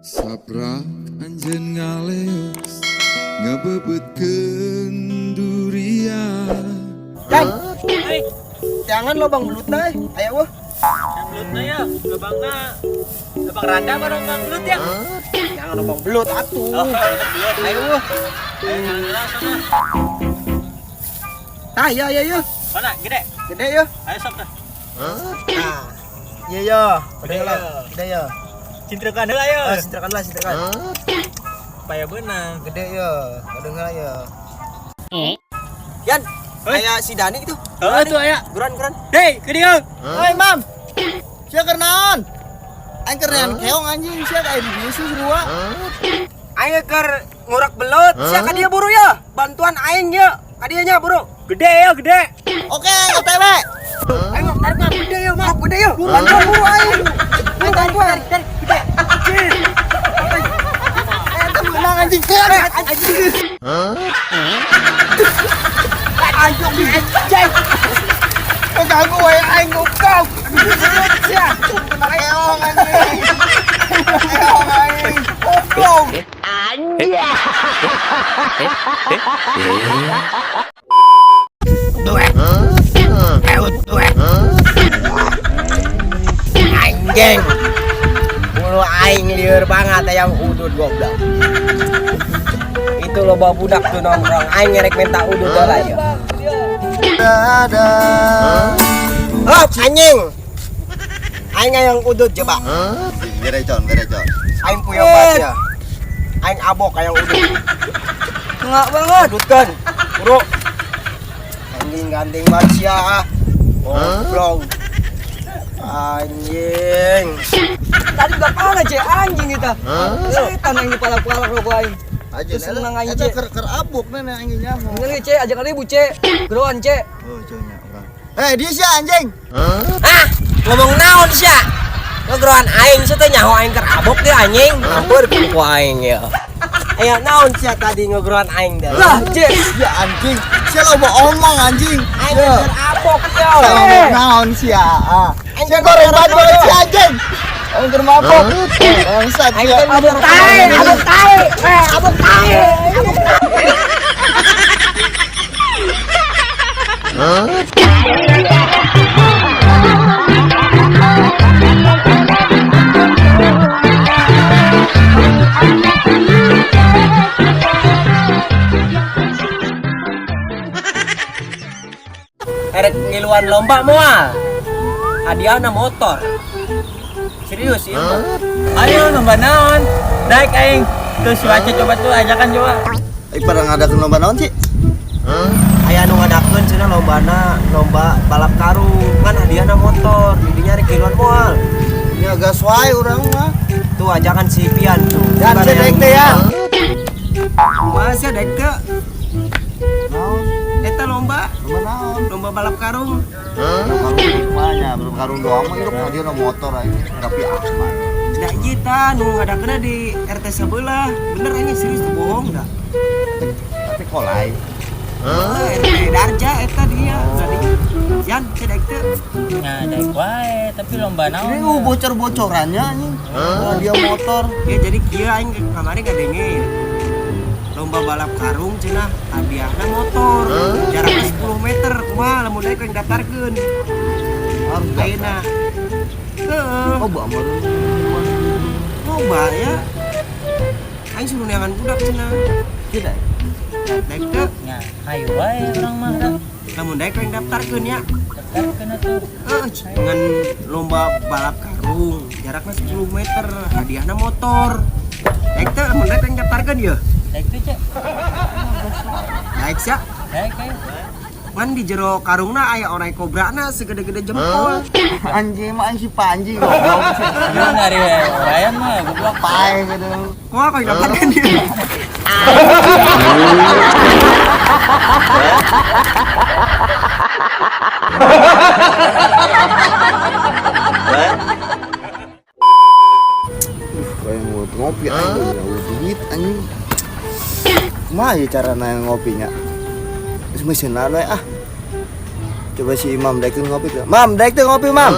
Saprak anjeun ngaleos ngabebeutkeun durian. Dan, jangan lobang belutna eh. Aya wah. Belutna ya, lubangna lubang randa apa lubang belut ya? Jangan lobang belut atuh. Oh, lubang belut. Ayo wah. Ayo jalan langsung lah. Tah, ya ya ya. Mana? Gede. Gede ya. Ayo sok tah. Nah. Iya ya. Gede lah. Gede ya. Cintrakan heula ya. Ah, sintrakan lah, sintrakan. Supaya beunang. Gede ya. Kadang ya. Yan, aya si Dani itu. Heeh tuh aya. Buruan, buruan. Hei, ke dieu. Hoi, Mam. Sia keur naon? Aing keur nean keong anjing, sia ka di dieu sih sarua. Aing keur ngurak belut, sia ka dieu buru ya. Bantuan aing ya. Ka dieu nya buru. Gede ya, gede. Oke, OTW. Aing mah tarik mah gede ya, mah gede ya. Bantuan buru aing. Aing bantuan. Tarik, gede. Anjing. Eta meunang anjing. Anjing. Anjing. Anjing. Keganggu wae aing goblok. Sia. Keong anjing. Keong aing. Goblok. Anjing. Bulu aing lieur banget ayam udud goblok. Itu loba budak tuh nongkrong aing ngerek minta udud heula ya. Ada. Hop anjing. Aing hayang udud coba. Gere con, gere con. Aing puyeng banget ya. Aing abok hayang udud. Enggak banget. Udutkeun. Bro. Anjing gandeng banget sia. Goblok. Anjing. Tadi udah kalah ce anjing kita. Setan yang dipalak-palak rokok aing. Aja Terus menang aing, Eta Ce. keur keur abuk nenek anjing nyaho. Bener nih ce, ajak ribut ce. Geroan ce. Oh, conya urang. Eh, dia sia anjing. Hah? Ngomong naon sia? Ngegeroan aing sia teh nyaho aing keur abok teh anjing. Hampir ku aing ya. Aya naon sia tadi ngegeroan aing dah. Lah ce, Ya anjing. Sia lo omong anjing. Aing keur abok ya. Ngomong naon sia? Ah. Sia goreng banget banget sia anjing. Aing keur mabok. Bangsat Aing sia. teh abok tae, abok tae. Eh, abok tae. Abok tae. Erek ngiluan lomba moal. Hadiahna motor. Serius ieu mah. Ayo lomba naon? Daek aing. Tuh si Wace coba tuh ajakan coba. Eh, pada ngadakeun lomba naon sih? Aya nu ngadakeun cenah lombana lomba balap karung kan hadiahna motor didinya rek ngiluan moal. Ya gas wae urang mah. Tuh ajakan si Pian tuh. Dan sia daek teh ya. Kumaha sia daek teu? Naon? Eta lomba, Lomba naon? lomba balap karung. Belum karung kumanya, belum karung doang mah hidup hadiahna motor anjing. Raffi Ahmad. Da ieu tah nu ngadakeunna di RT sebelah. Bener ini serius tuh bohong dah. Tapi kolai. RT Darja eta dia. Tadi. Yan, sia daek teu? Nah, daek wae, tapi lomba naon? Ini bocor-bocorannya anjing. Hadiah motor. Ya jadi kieu aing kamari kadenge. Lomba balap karung cenah hadiahna motor. Jaraknya 10 meter kumaha lamun daek yang daftarkeun. Harus Ayeuna. Heeh. Oh, baru. Loba ya. Aing suruh neangan budak cenah. Tidak. Daek teu? Nya, hayu wae urang mah dah. Lamun daek yang daftarkeun ya. Daftarkeun atuh. Heeh, dengan lomba balap karung jaraknya 10 meter hadiahna motor. Daek teu lamun daek yang daftarkeun ya. Daek tuh, Ce. Daek sia. Daek ayo. Ngan di jero karungna aya orai kobrana segede-gede jempol. Anjing mah anjing si Panji goblok. Lu dari orayan mah goblok. Pae gitu. Kumaha kau daftarkeun dia? Kayak mau ngopi anjing, ya duit anjing. Kumaha ya cara nanya ngopinya? Terus mesin lalu ah. Coba si Imam daekeun ngopi tuh. Mam, daek teu ngopi, Mam.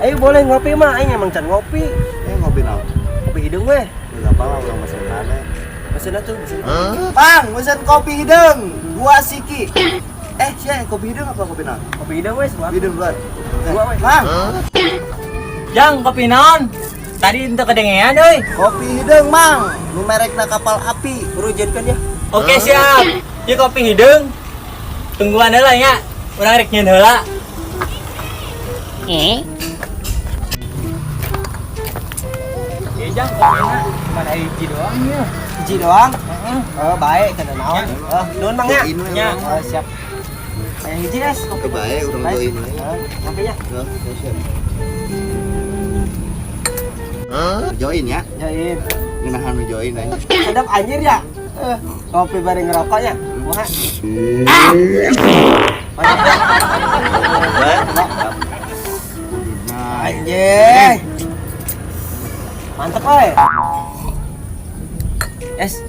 Ayo boleh ngopi mah, aing emang can ngopi. Eh ngopi naon? Ngopi Kopi hideung we. Enggak apa lah urang mesen mana. Mesen atuh, mesen. Bang, mesen kopi hideung, 2 siki. Eh, sia kopi hideung apa kopi naon? Kopi hideung we, Kopi hideung dua. Dua we. Bang, Jang, kopi naon? Tadi untuk kedengean euy. kopi hideung, Mang. Nu merekna kapal api. Buru jadikan ya. Oke, siap. Ieu kopi hideung. Tungguan heula nya. Urang rek nyieun heula. Ieu Jang, kopina cuma aya hiji doang ya. Hiji doang. Heeh. Oh, baik kana naon. Oh, nuhun Mang ya. Join we Ya. urang. Oh, siap. Aya hiji es kopi. Oke, bae urang join we. Heeh, kopinya. Heeh, siap. Join ya. Join. Ngeunahan nu join aja. Sedap anjir ya. Kopi bareng ngerokoknya. Wah. Nah, Anjir. Mantep oi. Es.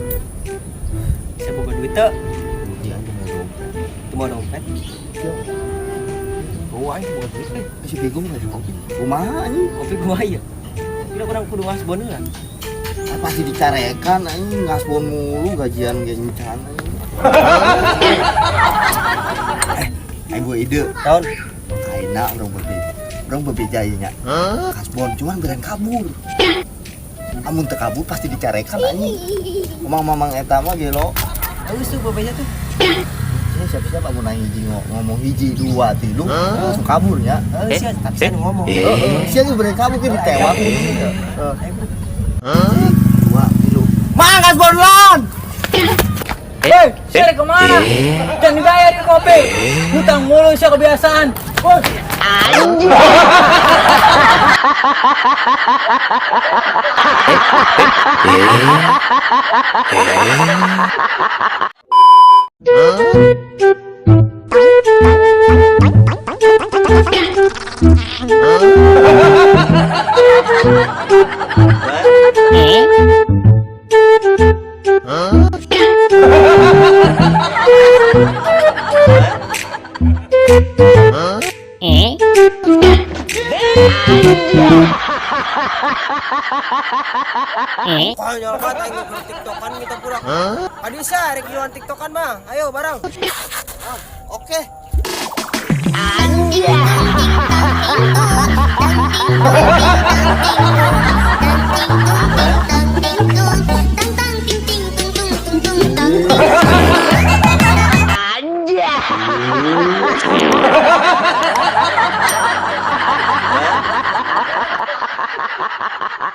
Saya boga duit teu. iya anjing dompet. Teu mau dompet. Oh, aing boga duit teh. Si bego mah nggak kopi. Kumaha anjing? Kopi gua ieu. Kira kurang kudu ngasbon heula. Ah, pasti dicarekan anjing ngasbon mulu gajian ge encan anjing. Eh, aing gua ide. Tahun Aina urang bebeja. Urang bebeja ieu nya. Kasbon cuman beran kabur. Amun teu kabur pasti dicarekan anjing. Mamang-mamang eta mah gelo. Halus tuh bebeja tuh. Ini siapa-siapa amun aing hiji ngomong hiji dua tilu langsung kabur nya. Heeh, sia, tapi sia nu ngomong. Heeh, sia ge beran kabur ge ditewak. Heeh. Dua tilu. Mang kasbon lan. Hei, sia rek kemana? Jangan dibayar ieu kopi. Hutang mulu sia kebiasaan. Woi. Konyol banget aing keur TikTokan kita pulang. Adisa rek giluan TikTokan mah. Ayo bareng. Oke. Anjing.